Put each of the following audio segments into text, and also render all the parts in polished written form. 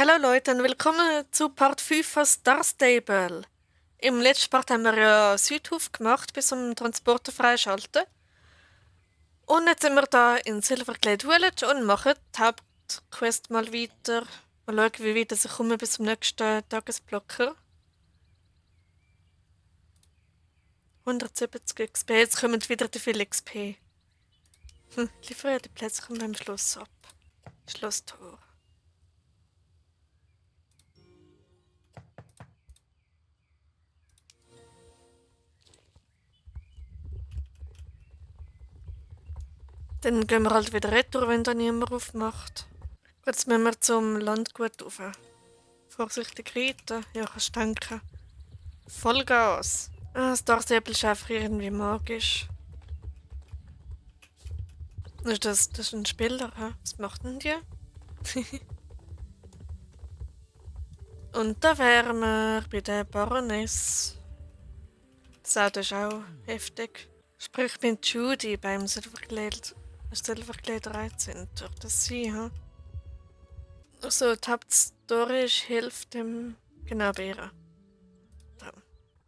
Hallo Leute und willkommen zu Part 5 von Star Stable. Im letzten Part haben wir ja Südhof gemacht bis zum Transporter freischalten. Und jetzt sind wir da in Silverglade Village und machen die Hauptquest mal weiter. Mal schauen, wie weit ich komme bis zum nächsten Tagesblocker. 170 XP, jetzt kommen wieder die viel XP. Liefere die Plätze kommen beim Schluss ab. Schlosstor. Dann gehen wir halt wieder retour, wenn da niemand aufmacht. Gut, jetzt müssen wir zum Landgut rauf. Vorsichtig reiten, ja, kannst denken. Vollgas. Ah, das Darsäbel ist einfach irgendwie magisch. Das ist ein Spieler, hä? Was macht denn die? Und da wären wir bei der Baroness. Das Auto ist auch heftig. Sprich, ich bin Judy beim Silverglade 13. Dürfte das sein, hä? Also, die Hauptstory ist, hilft dem genau Bären. Da.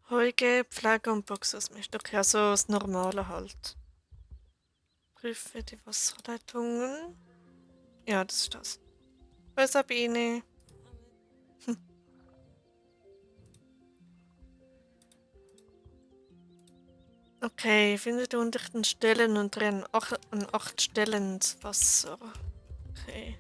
Heuge, Pflege und Boxersmist. Okay, also das Normale halt. Prüfe die Wasserleitungen. Ja, das ist das. Bei Sabine. Okay, finde die undichten Stellen und drehen an 8 Stellen ins Wasser. Okay.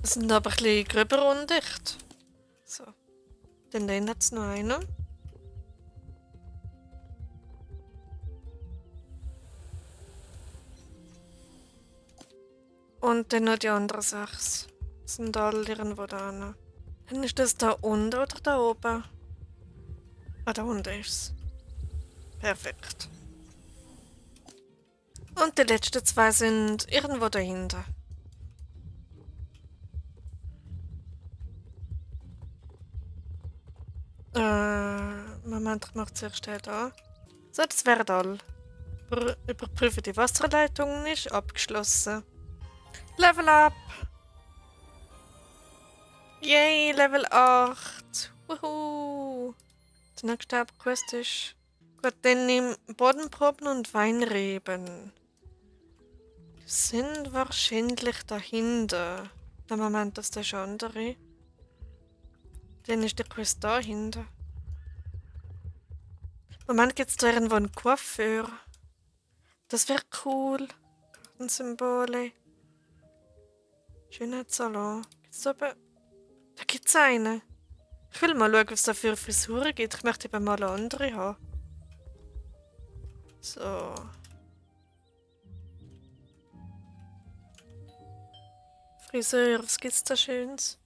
Das sind aber ein bisschen gröber undicht. So. Dann hat es noch einen. Und dann noch die anderen 6. Sind alle irgendwo da. Dann ist das da unten oder da oben? Ah, da unten ist es. Perfekt. Und die letzten 2 sind irgendwo dahinter. Moment, ich mache zuerst den da. So, das wäre all. Überprüfe die Wasserleitung ist abgeschlossen. Level up! Yay, Level 8! Wuhu! Die nächste Hauptquest ist... Gut, dann nimm Bodenproben und Weinreben. Die sind wahrscheinlich dahinter. Der Moment, das ist der andere. Dann ist der Quest dahinter. Moment, gibt es da irgendwo einen Coiffeur? Das wäre cool. Kartensymbole. Schönheitssalon. Gibt's da oben? Da gibt's einen. Ich will mal schauen, was es da für Frisuren gibt. Ich möchte eben mal eine andere haben. So. Friseur, was gibt's da Schönes?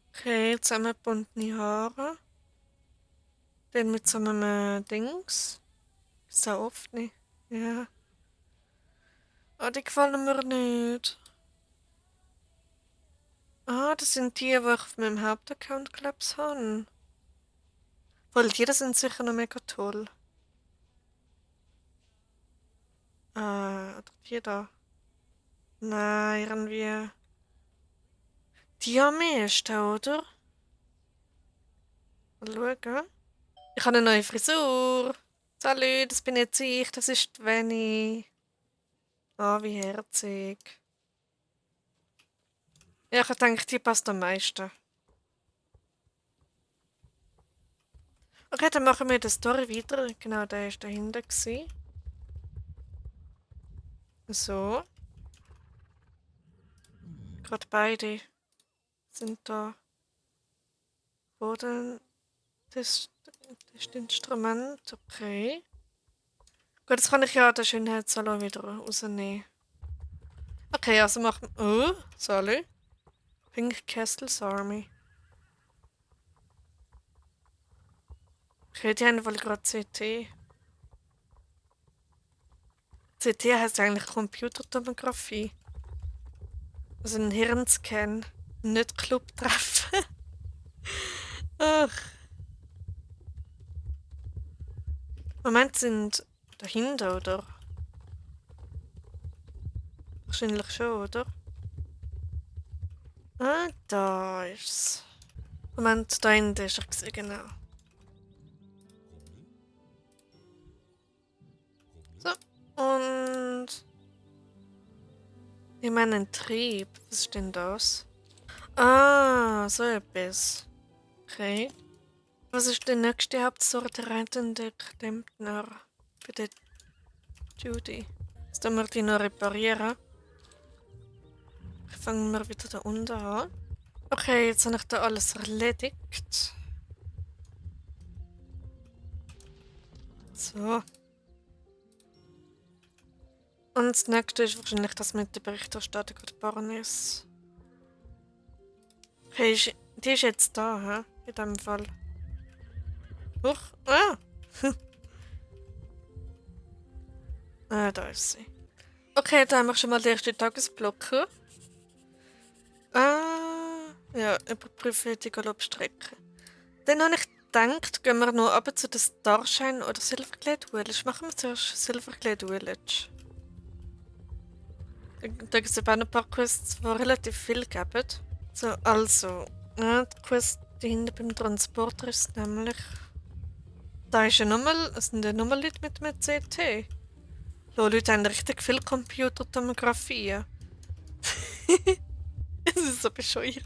Okay, zusammengebundene Haare. Dann mit so einem Dings. Ist auch oft nicht. Ja. Ah, die gefallen mir nicht. Ah, das sind die, die ich auf meinem Hauptaccount, glaub's, habe. Weil die das sind sicher noch mega toll. Oder die da. Nein, irgendwie. Die am meisten, oder? Mal schauen. Ich habe eine neue Frisur. Salut, das bin jetzt ich, das ist die Venny. Ah, wie herzig. Ja, ich denke, die passt am meisten. Okay, dann machen wir die Story weiter. Genau, der war dahinter. So. Gerade beide sind da. Boden. Das ist Instrument. Okay. Gut, das kann ich ja den Schönheitssalon wieder rausnehmen. Okay, also machen wir. Oh, Salü. Pink Castle's Army. Okay, die haben wohl gerade CT. CT heißt eigentlich Computertomographie. Also ein Hirnscan. Nicht Clubtreffen. Ach. Moment, sind dahinter, oder? Wahrscheinlich schon, oder? Ah, da ist's. Moment, da hinten ist er gewesen, genau. So, und... Ich meine, ein Trieb. Was ist denn das? Ah, so etwas. Okay. Was ist die nächste Hauptsorte reitender Klempner bei der Judy? Jetzt müssen wir die noch reparieren. Fangen wir wieder da unten an. Okay, jetzt habe ich da alles erledigt. So. Und das nächste ist wahrscheinlich das mit der Berichterstattung der Baroness. Okay, die ist jetzt da, hä? In dem Fall. Huch, ah! Ah, da ist sie. Okay, da haben wir schon mal den ersten Tagesblock. Ah, ja, überprüfen die Galopstrecke. Dann habe ich gedacht, gehen wir noch runter zu den Starshine oder Silverglade Village. Machen wir zuerst Silverglade Village. Da gibt es eben auch noch ein paar Quests, die relativ viel geben. So, also, ja, die Quest hinten beim Transporter ist nämlich... Da ist ja nochmal, es sind ja nochmal Leute mit einem CT. So, Leute haben richtig viel Computertomographie. Es ist so bescheuert.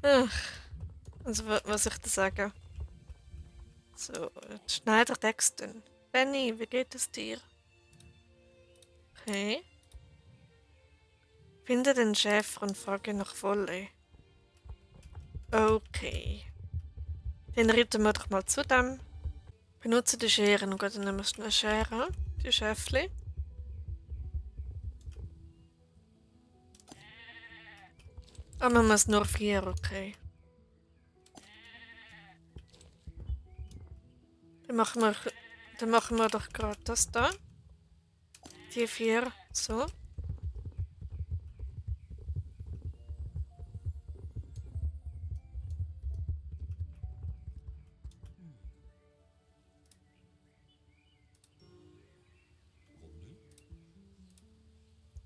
Ach, also, was soll ich da sagen? So, Schneider Dexton. Benny, wie geht es dir? Okay. Finde den Chef und frage nach Volley. Okay. Dann reiten wir doch mal zu dem. Benutze die Schere und dann nehmen wir eine Schere. Die Schäfli. Ah, man muss nur 4, okay. Dann machen wir doch gerade das da. Die 4, so.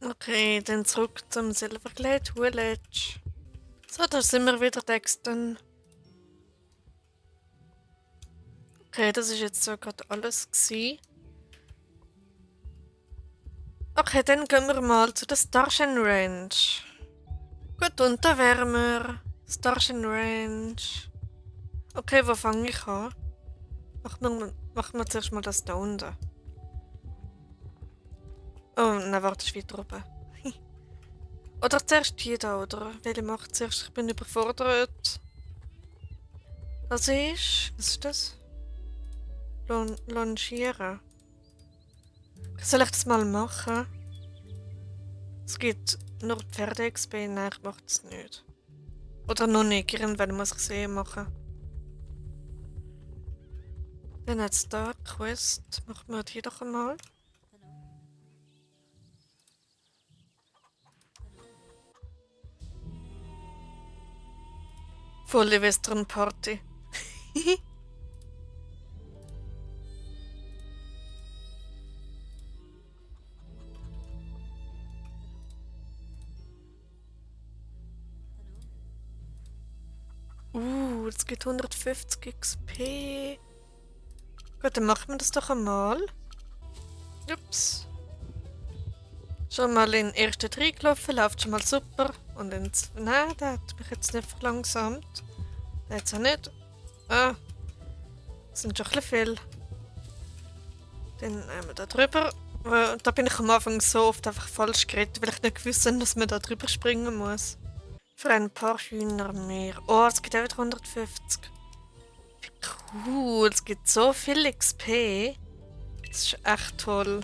Okay, dann zurück zum Silverglade Village. So, da sind wir wieder, Dexton. Okay, das ist jetzt so gerade alles gewesen. Okay, dann gehen wir mal zu der Starshine Range. Gut, und da wären wir. Starshine Range. Okay, wo fange ich an? Machen wir zuerst mal das da unten. Oh, nein, warte, ist weiter oben. Oder zuerst die da, oder? Welche macht zuerst? Ich bin überfordert. Was ist das? Longieren. Soll ich das mal machen? Es gibt nur Pferde-XP, nein, ich mach das nicht. Oder noch nicht, irgendwann muss ich es machen. Dann hat es da Quest. Machen wir die doch einmal. Volle Western Party. Es gibt 150 XP. Gut, dann machen wir das doch einmal. Ups. Schon mal in den ersten 3 gelaufen, läuft schon mal super. Und in nein, der hat mich jetzt nicht verlangsamt. Der hat es auch nicht. Ah, das sind schon ein bisschen viel. Dann nehmen wir da drüber. Da bin ich am Anfang so oft einfach falsch geredet, weil ich nicht gewusst habe, dass man da drüber springen muss. Für ein paar Hühner mehr. Oh, es gibt auch wieder 150. Wie cool, es gibt so viel XP. Das ist echt toll.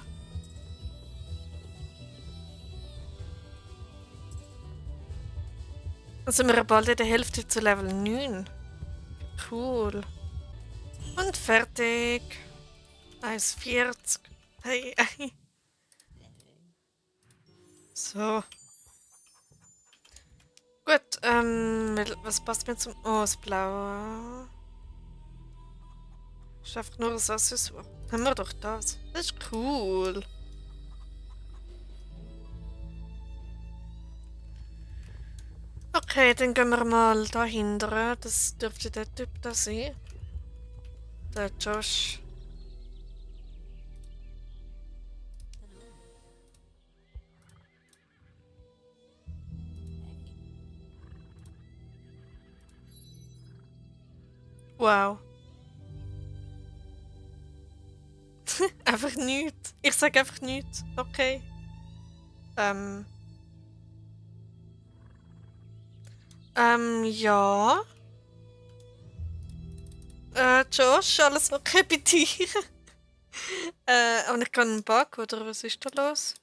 Dann sind wir bald in der Hälfte zu Level 9. Cool. Und fertig. 1,40. Hey, hey. So. Gut, was passt mir zum... Oh, das Blaue. Ist einfach nur ein Accessoire. Haben wir doch das. Das ist cool. Okay, dann gehen wir mal dahinter. Das dürfte der Typ da sein. Der Josh. Wow. Einfach nichts. Ich sag einfach nichts. Okay. Ähm. Ja. Josh, alles okay bei dir? Und ich kann einen Bug, oder was ist da los?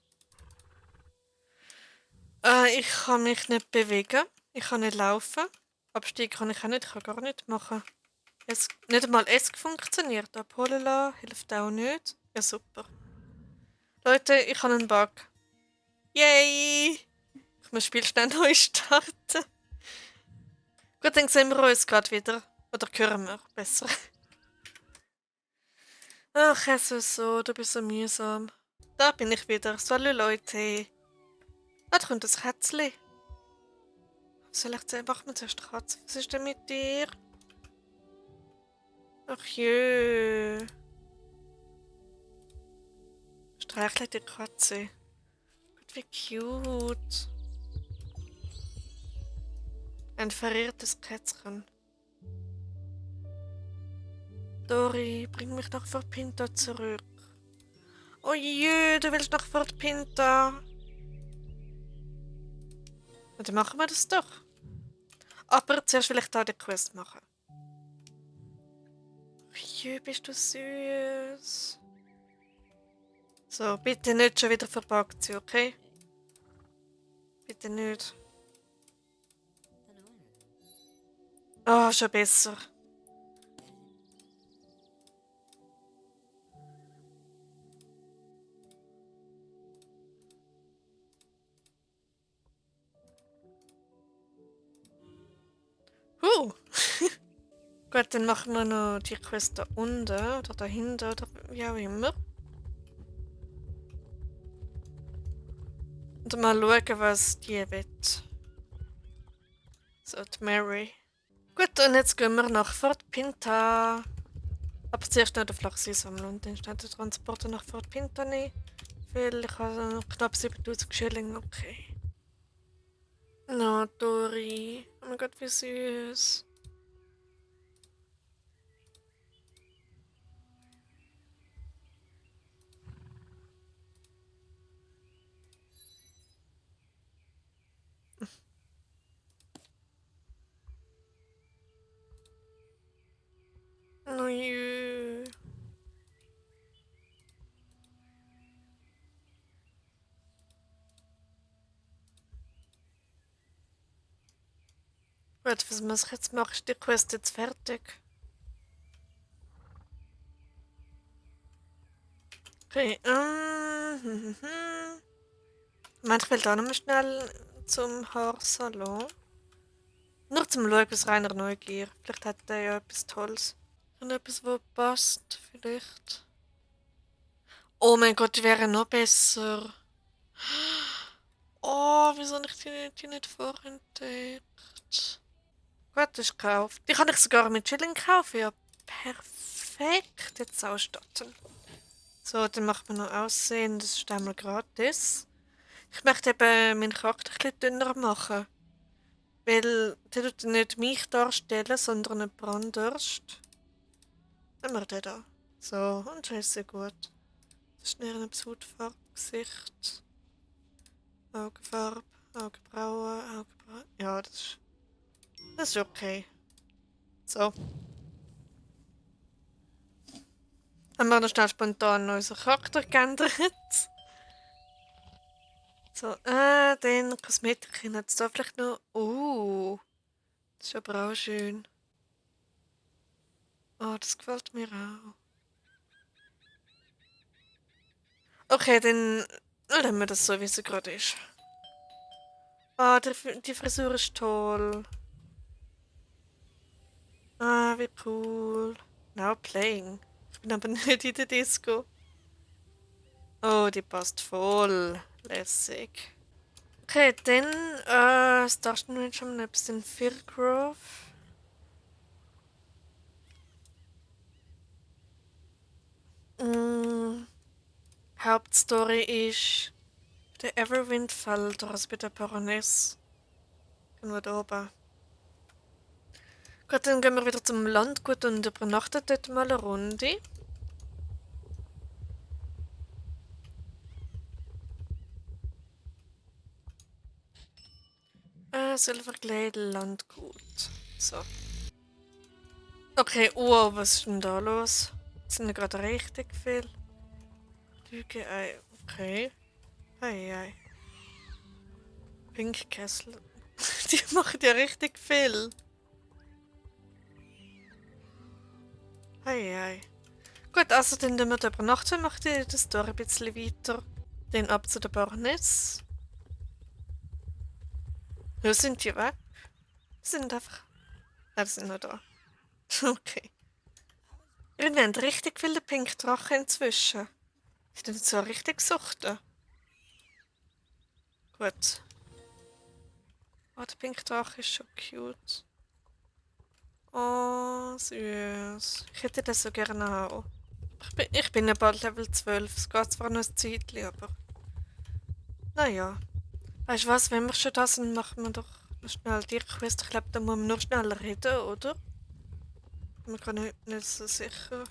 Ich kann mich nicht bewegen. Ich kann nicht laufen. Abstieg kann ich auch nicht. Ich kann gar nicht machen. Nicht einmal ESC funktioniert. Abholen lassen hilft auch nicht. Ja, super. Leute, ich habe einen Bug. Yay! Ich muss das Spiel schnell neu starten. Gut, dann sehen wir uns gerade wieder. Oder hören wir besser. Ach, Jesus, so, du bist so mühsam. Da bin ich wieder. Salut, Leute. Ah, da kommt das Kätzchen. Soll ich zuerst machen? Zuerst die Katze. Was ist denn mit dir? Ach jö. Streichle die Katze. Gott, wie cute. Ein verirrtes Kätzchen. Dori, bring mich nach Fort Pinta zurück. Oh je, du willst nach Fort Pinta. Na, dann machen wir das doch. Aber zuerst will ich da die Quest machen. Oh je, bist du süß. So, bitte nicht schon wieder verpackt sein, okay? Bitte nicht. Ah, schon besser. Gut, dann machen wir noch die Quest da unten oder dahinter oder wie auch immer. Und mal schauen, was die will. So, die Mary. Gut, und jetzt gehen wir nach Fort Pinta. Aber zuerst noch den Flachs sammeln und dann schnell den Transporter nach Fort Pinta nehmen. Weil ich habe noch knapp 7000 Schilling, okay. Na, Dori. Oh mein Gott, wie süß. Oh je. Gut, was muss ich jetzt machen? Ist die Quest jetzt fertig? Okay, ich will da nochmal schnell zum Haarsalon. Nur zum Schauen aus reiner Neugier. Vielleicht hat der ja etwas Tolles. Und etwas, was passt, vielleicht. Oh mein Gott, die wäre noch besser. Oh, wieso habe ich die nicht vorentdeckt? Gut, das ist gekauft. Die kann ich sogar mit Chilling kaufen. Ja, perfekt. Jetzt ausstatten. So, dann macht man noch Aussehen. Das ist einmal gratis. Ich möchte eben meinen Charakter ein bisschen dünner machen. Weil der tut nicht mich darstellen, sondern jemand anderes. Nehmen wir den da. So, und schon ist sehr gut. Das ist näher eine Hautfarbe, Gesicht, Augenfarbe, Augenbrauen. Ja, das ist okay. So. Haben wir noch schnell spontan unseren Charakter geändert. So, den Kosmetik jetzt da vielleicht noch. Das ist aber auch schön. Oh, das gefällt mir auch. Okay, dann lassen wir das so, wie es gerade ist. Ah, die Frisur ist toll. Ah, wie cool. Now playing. Ich bin aber nicht in der Disco. Oh, die passt voll. Lässig. Okay, dann starten wir schon mal ein bisschen Firgrove. Mm, Hauptstory ist der Everwindfeld, also bei der Baroness. Gehen wir da oben. Gut, dann gehen wir wieder zum Landgut und übernachten dort mal eine Runde. Silverglade Landgut. So. Okay, was ist denn da los? Sind gerade richtig viel. Lüge, okay. Ei, ei. Pink Castle. Die machen ja richtig viel. Ei, ei. Gut, also dann tun wir da übernachten, macht ihr das Tor ein bisschen weiter. Dann ab zu der Baroness. Wo sind die weg? Die sind einfach... Ah, die sind noch da. Okay. Wir haben richtig viele Pink Drachen inzwischen. Ich bin so richtig gesucht. Gut. Oh, der Pink Drache ist schon cute. Oh, süß. Ich hätte das so gerne auch. Ich bin ja bald Level 12. Es geht zwar noch ein Zeitchen, aber... Naja. Weißt du was, wenn wir schon da sind, machen wir doch noch schnell die Quest. Ich glaube, da muss man nur schnell reden, oder? Ich bin mir gerade nicht so sicher.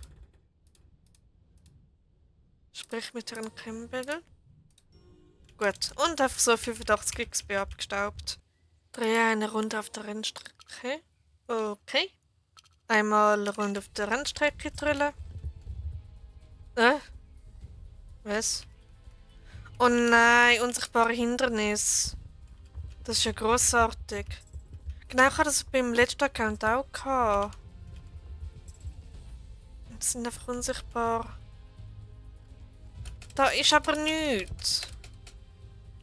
Sprich mit Herrn Campbell. Gut. Und einfach so 85 XP abgestaubt. Drehe eine Runde auf der Rennstrecke. Okay. Einmal eine Runde auf der Rennstrecke drüllen. Was? Oh nein, unsichtbare Hindernis. Das ist ja grossartig. Genau, ich hatte das beim letzten Account auch gehabt. Die sind einfach unsichtbar. Da ist aber nichts.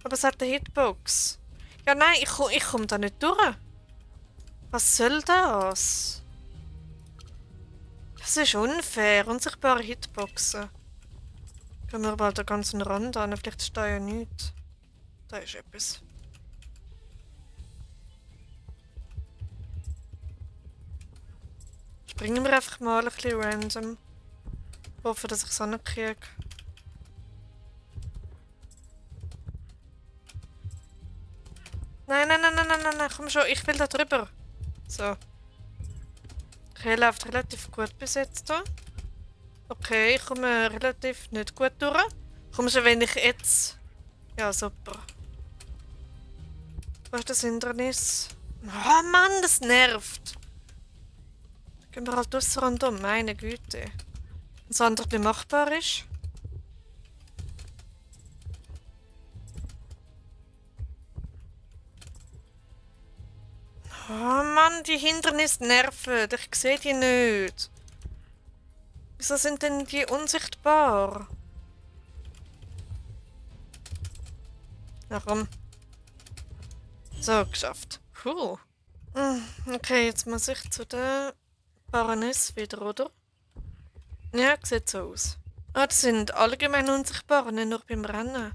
Aber es hat eine Hitbox. Ja nein, ich komm da nicht durch. Was soll das? Das ist unfair. Unsichtbare Hitboxen. Gehen wir mal den ganzen Rand an. Vielleicht ist da ja nichts. Da ist etwas. Springen wir einfach mal ein bisschen random. Hoffen, dass ich es ankriege. Nein, nein, nein, nein, nein, nein, nein, komm schon, ich will da drüber. So. Okay, läuft relativ gut bis jetzt da. Okay, ich komme relativ nicht gut durch. Komm schon, wenn ich jetzt... Ja, super. Wo ist das Hindernis? Oh Mann, das nervt. Gehen wir halt aus rundum, meine Güte. Wenn das andere nicht machbar ist. Oh Mann, die Hindernisse nerven. Ich sehe die nicht. Wieso sind denn die unsichtbar? Na komm. So, geschafft. Puh. Okay, jetzt muss ich zu der Baroness wieder, oder? Ja, sieht so aus. Ah, das sind allgemein unsichtbar, nicht nur beim Rennen.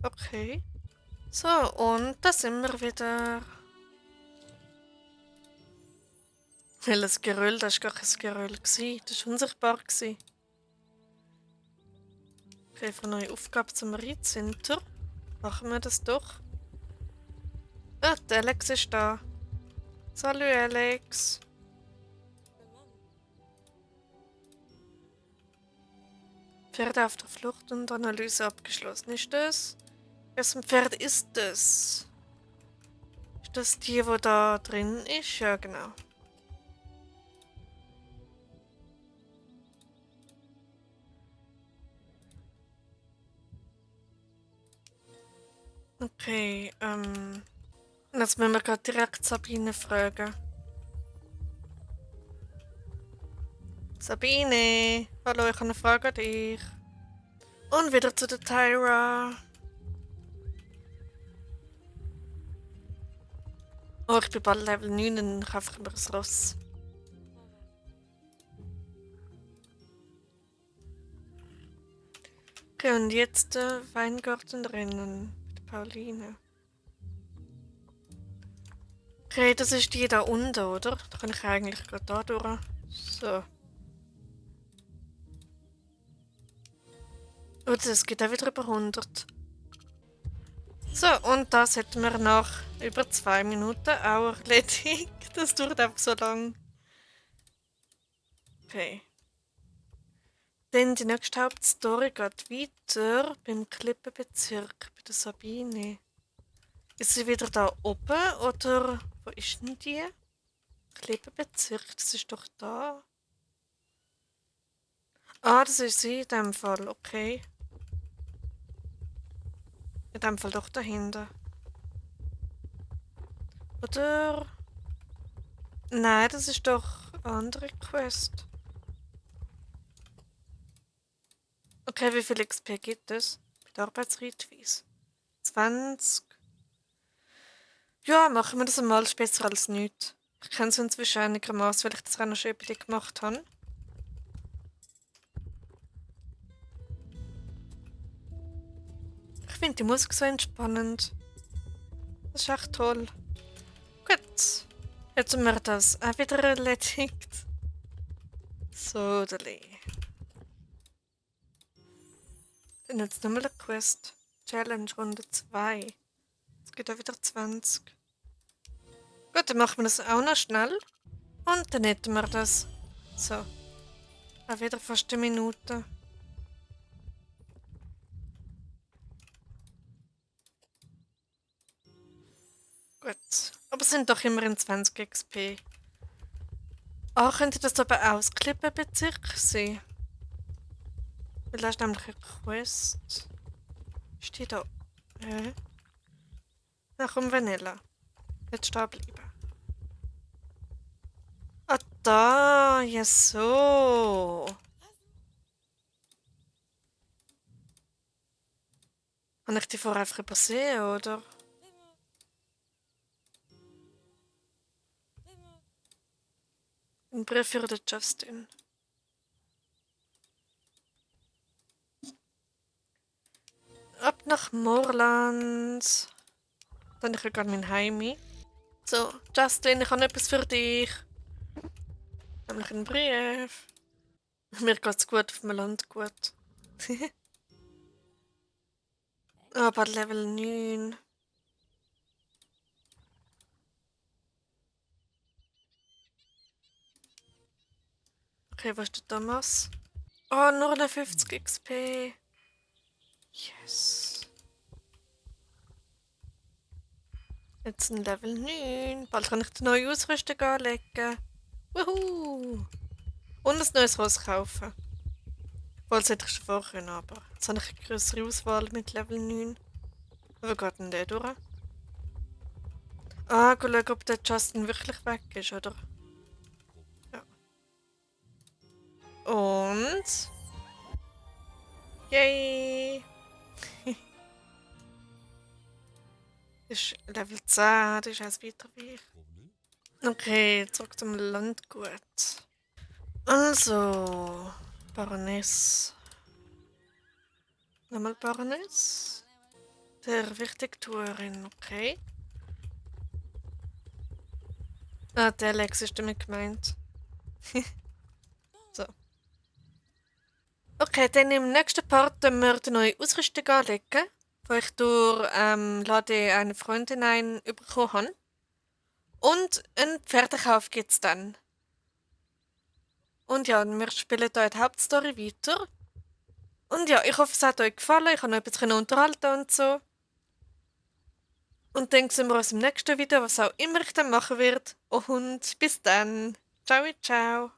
Okay. So, und da sind wir wieder. Welches Geröll? Das war gar kein Geröll. Das war unsichtbar. Okay, für eine neue Aufgabe zum Reitcenter. Machen wir das doch. Ah, der Alex ist da. Salut, Alex. Pferde auf der Flucht und Analyse abgeschlossen. Ist das? Wessen Pferd ist das? Ist das die, wo da drin ist? Ja, genau. Okay, jetzt müssen wir gerade direkt Sabine fragen. Sabine! Hallo, ich habe eine Frage an dich. Und wieder zu der Tyra. Oh, ich bin bald Level 9 und ich einfach immer ein Ross. Okay, und jetzt Weingartenrennen mit Pauline. Okay, das ist die da unten, oder? Da kann ich eigentlich gerade da durch. So. Und es geht auch wieder über 100. So, und das hätten wir nach über 2 Minuten auch erledigt. Das dauert einfach so lang. Okay. Dann die nächste Hauptstory geht weiter beim Klippenbezirk, bei der Sabine. Ist sie wieder da oben oder wo ist denn die? Klippenbezirk, das ist doch da. Ah, das ist sie in dem Fall, okay. In dem Fall doch dahinter. Oder? Nein, das ist doch eine andere Quest. Okay, wie viel XP gibt es? Bei der Arbeitsreitweise? 20. Ja, machen wir das einmal, ist besser als nichts. Ich kenne es inzwischen einigermaßen, weil ich das auch noch schon bei gemacht habe. Ich finde die Musik so entspannend. Das ist echt toll. Gut. Jetzt haben wir das auch wieder erledigt. So, Dali. Dann jetzt nochmal eine Quest. Challenge Runde 2. Jetzt geht auch wieder 20. Gut, dann machen wir das auch noch schnell. Und dann hätten wir das. So. Auch wieder fast eine Minute. Gut. Aber es sind doch immerhin 20 XP. Ah, könnte das aber auch das Klippenbezirk sein? Weil da ist nämlich eine Quest. Ist die da? Na komm, Vanilla. Jetzt stehen bleiben. Ah, da. Ja, so. Habe ich die vorher einfach übersehen, oder? Ein Brief für den Justin. Ab nach Moorland. Dann ich gerade mein Heim. So, Justin, ich habe etwas für dich. Nämlich einen Brief. Mir geht's gut auf dem Land gut. Aber Level 9. Okay, was ist der Thomas? Oh, nur eine 50 XP. Yes. Jetzt ein Level 9. Bald kann ich die neue Ausrüstung anlegen. Wuhu! Und ein neues Haus kaufen. Obwohl, das hätte ich schon vorher können, aber jetzt habe ich eine größere Auswahl mit Level 9. Wo geht denn der durch? Ah, schauen, ob der Justin wirklich weg ist, oder? Ja. Und? Yay! Das ist Level 10, das ist eins weiter wie ich. Okay, zurück zum Landgut. Also, Baroness. Nochmal Baroness. Der Wichtigtuerin, okay. Ah, der Alex ist damit gemeint. So. Okay, dann im nächsten Part wir die neue Ausrüstung anlegen, wo ich durch Lade eine Freundin bekommen habe. Und einen Pferdekauf gibt es dann. Und ja, wir spielen hier die Hauptstory weiter. Und ja, ich hoffe, es hat euch gefallen. Ich habe noch ein bisschen unterhalten und so. Und dann sehen wir uns im nächsten Video, was auch immer ich dann machen werde. Und bis dann. Ciao, ciao.